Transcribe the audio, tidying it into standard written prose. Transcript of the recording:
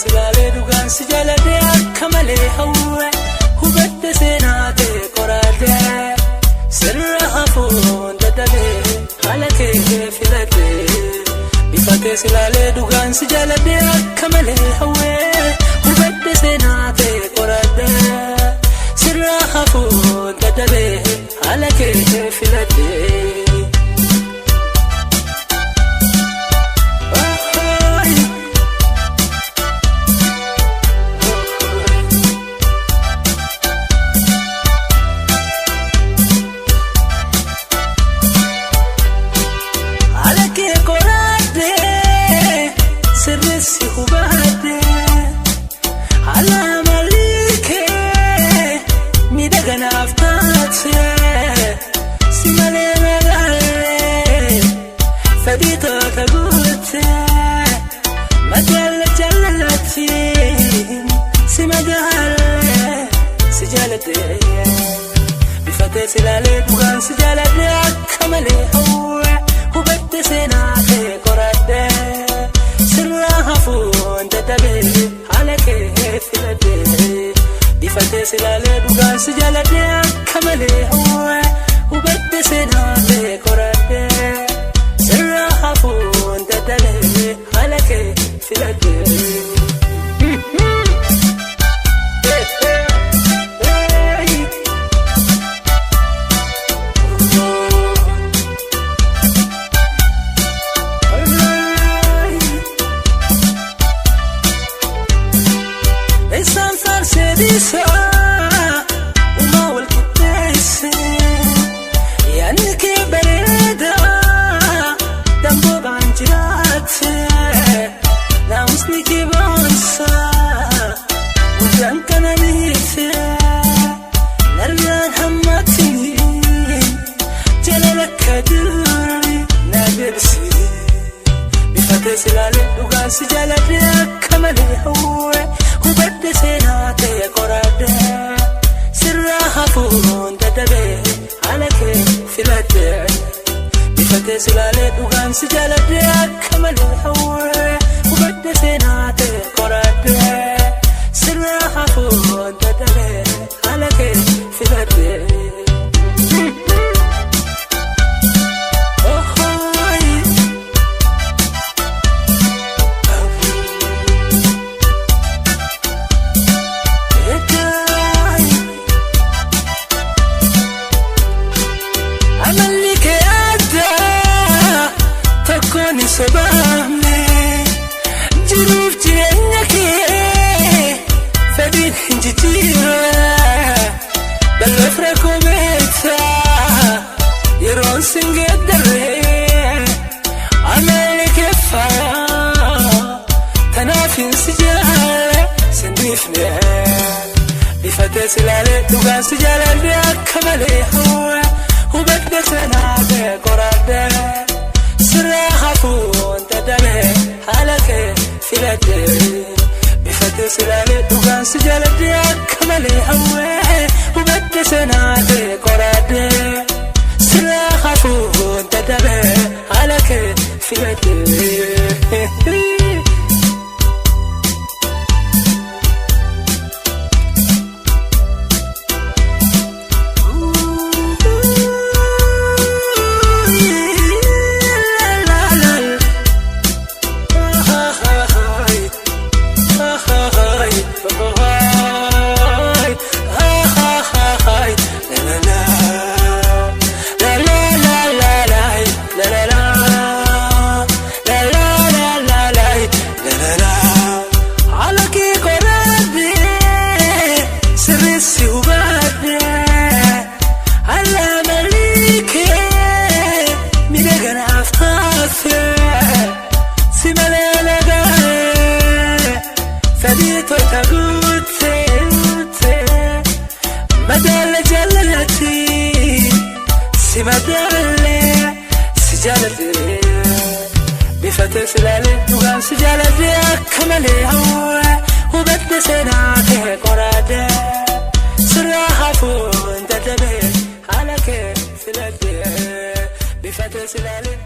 Silaalee dhugaan si jaaladhe akka malee hawwe hubadde seenaa ta'e qoraadhe sirra hafuun dadhabee haala kee filadhe bifatee silaalee dhugaan si jaaladhe akka malee hawwe hubadde seenaa ta'e qoraadhe sirra hafuun dadhabee haala kee filadhe. Bifatee silaalee dhugaan si jaaladhe akka malee hawwe hubadde seenaa ta'e qoradhe sirraa hafuun dadhabee haala kee filadhe bifatee silaalee dhugaan si jaaladhe akka malee hawwe hubadde seenaa ta'e qoradhe sirraa hafuun dadhabee haala kee filadhe. Silaalee dhugaan si jaaladhe akka malee hawwe hubadde seenaa ta'e qoradhe sirraa hafuun dadhabee haala kee filadhe bifatee silaalee dhugaan si jaaladhe akka malee hawwe hubadde seenaa ta'e qoradhe sirraa hafuun dadhabee haala kee filadhe. Jiruuf jireenya kee fedhiin hin jijjiirre balleef rakkoo beektaa yeroon sin geeddarre amalli kee faayaa tanaaf hin si jaalle sin dhiifne bifatee silaalee dhugaan si jaaladhe akka malee hawwe hubadde seenaa ta'e qoradhe. Sirraa hafuun dadhabee haala kee filadhe bifatee silaalee dhugaan si jaaladhe akka malee hawwe hubadde seenaa ta'e qoradhe sirraa hafuun dadhabee haala kee filadhe. Bifatee silaalee dhugaan si jaaladhe akka malee hawwe hubadde seenaa ta'e qoradhe sirraa hafuun dadhabee haala kee filadhe bifatee silaalee.